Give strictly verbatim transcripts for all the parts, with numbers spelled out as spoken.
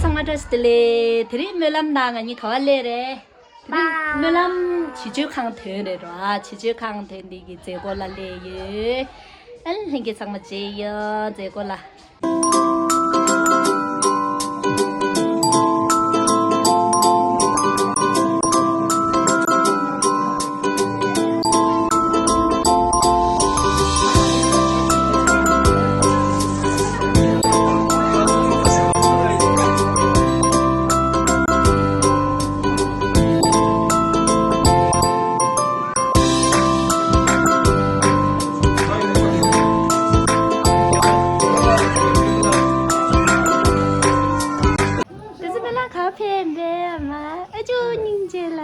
ཚང་མ་བཀྲ་ཤིས་བདེ་ལེགས། དེ་རིང་སྨོན་ལམ་ནང་ང་གཉིས་ག་པར་སླེབས་རེད། དེ་རིང་སྨོན་ལམ་བྱིས་བཅོལ་ཁང་ཐོན་རེད་རོ། ཨ། བྱིས་བཅོལ་ཁང་ཐོན་འདི་གི་མཛད་སྒོ་ལ་སླེབས་ཡོད། ཨ། ལྷན་རྒྱས་ཚང་མ་མཇལ་ཡོང་། མཛད་སྒོ་ལ། དེ་ཚོ་སྨོན་ལམ་ག་ཕེབས་པས་མ། ཨ་ཅོ་སྙིང་རྗེ་ལ།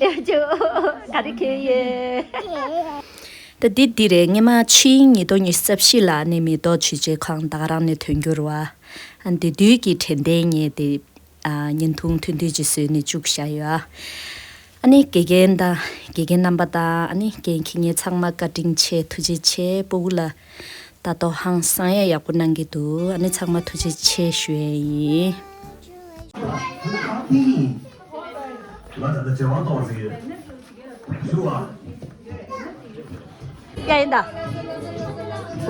ཨ་ཅོ་ག་རེ་ཁེལ་ཡོད། ད་འདི་འདི་རེད། སྔོན་མ་ཕྱི་ཉིས་སྟོང་ཉི་ཤུ་རྩ་བཞི་ལ་ནི་མེ་ཏོག་བྱིས་བཅོལ་ཁང་ད་ག་རང་ནས་ཐོན་རྒྱུ་རེད་བ། ཨ། དེ་དུས་ཀྱི་དྲན་རྟེན་ངས་དེ། ཨ། བརྙན་ཐུང་ཐུང་ཐུང་ཅིག་བཟོས་ནས་བཅུག་བཞག་ཡོད། ཨ་ནི་དགེ་རྒན་དང་དགེ་རྒན་རྣམ་པ་དང་། ཨ་ནི་རྒན་ཁྱེད་གཉིས་ཚང་མ་བཀའ་དྲིན་ཆེ། ཐུགས་རྗེ་ཆེ། སྤུ་གུ་ལ་ལྟ་རྟོག་ཧང་སང་ཡ་ཡག་པོ་གནང་གི་འདུག་ཨ་ནི་ཚང་མ་ཐུགས་རྗེ་ཆེ་ཞུ་ཡས་ཡིན། ཡ་ཡིན་ད།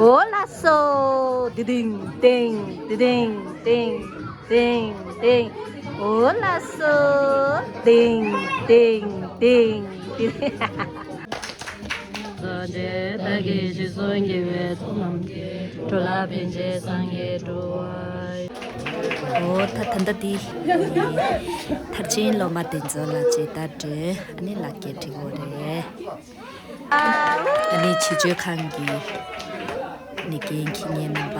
འོ་ལགས་སོ། དི་ལྡིང་ལྡིང་། དི་ལྡིང་ལྡིང་། འོ་ལགས་སོ། ལྡིང་ལྡིང་ལྡིང་། དི་ལྡིང་། འོ་ད་ད་ལྟ་འདི་མཐར་ཕྱིན་སློབ་མ་དེ་ཚོ་ལ་མཇལ་དར་སྤྲད། ཨ་ནི་ལག་འཁྱེར་སྤྲད་ཡོད་རེད། ཨ་ནི་བྱིས་བཅོལ་ཁང་གི་ནི་རྒན་ཁྱེད་གཉིས་རྣམ་པ།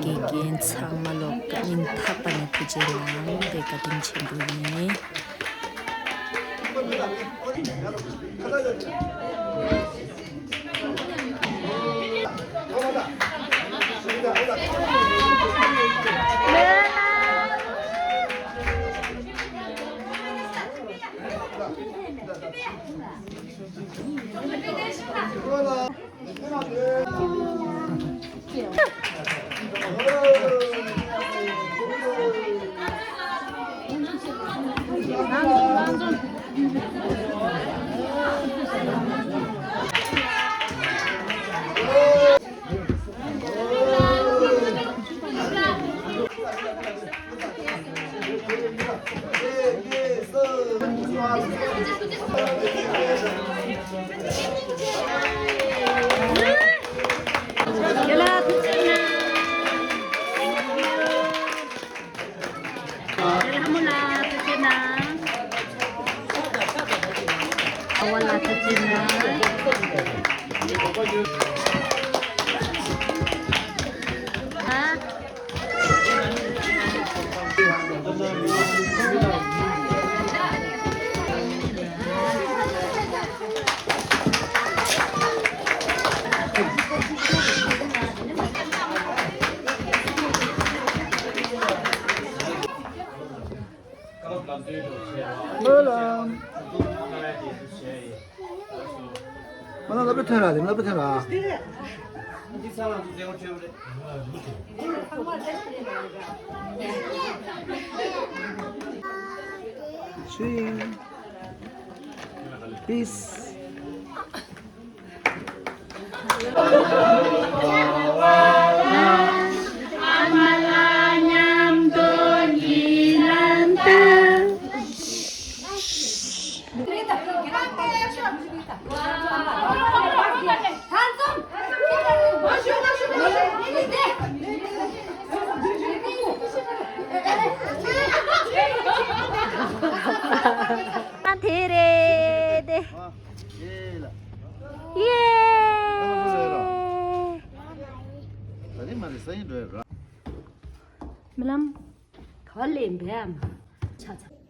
དགེ་རྒན་ཚང་མ་ལོ་སྙིང་ཐག་པ་ནས་ཐུགས་རྗེ་གནང་། དཔེ་བཀའ་དྲིན་ཆེན་པོ་ཡིན། སྨོན་ལམ། སྨོན་ལམ་སློབ་གྲྭ་ཐོན་ར། དེ་སློབ་གྲྭ་ཐོན་ར། Three. Peace. དེ་རེད་དེ། ཡེ། སྨོན་ལམ་ག་པར་སླེབས་པས་ཨ་མ། ཆ་ཚང་།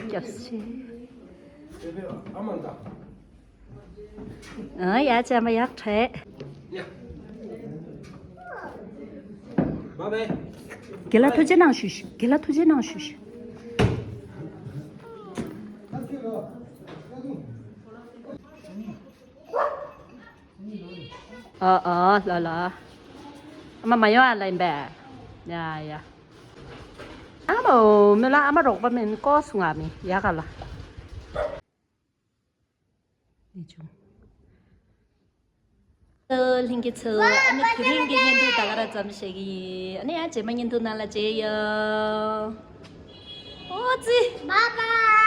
སྐྱབས་ཆེ། ཨ་ཡ་ཅམ་པ་ཡག་ཕྲད། རྒན་ལགས་ཐུགས་རྗེ་གནང་ཞུ་ཞུ། རྒན་ལགས་ཐུགས་རྗེ་གནང་ཞུ་ཞུ། ཨ་ཨ་ལ་ལ། ཨ་མ་མ་ཡོང་ཨ་ལ་ཡིན་པས། ཡ་ཡ། ཨ་མ་འོ་མི་ལ་ཨ་མ་རོགས་པ་མིན་ཀོ་སུ་ང་མི་ཡ་ག་ལ། ནས་བྱུང་། ལྷན་རྒྱས་ཚོ་ཨ་ནི་དེ་རིང་གི་བརྙན་ཐུང་ད་ག་རང་ཙམ་བཤད་ཀྱི་ཡིན། ཨ་ནི་ཡང་རྗེས་མ་བརྙན་ཐུང་ནང་ལ་མཇལ་ཡོང་། ཨོ་ཙི། Bye bye.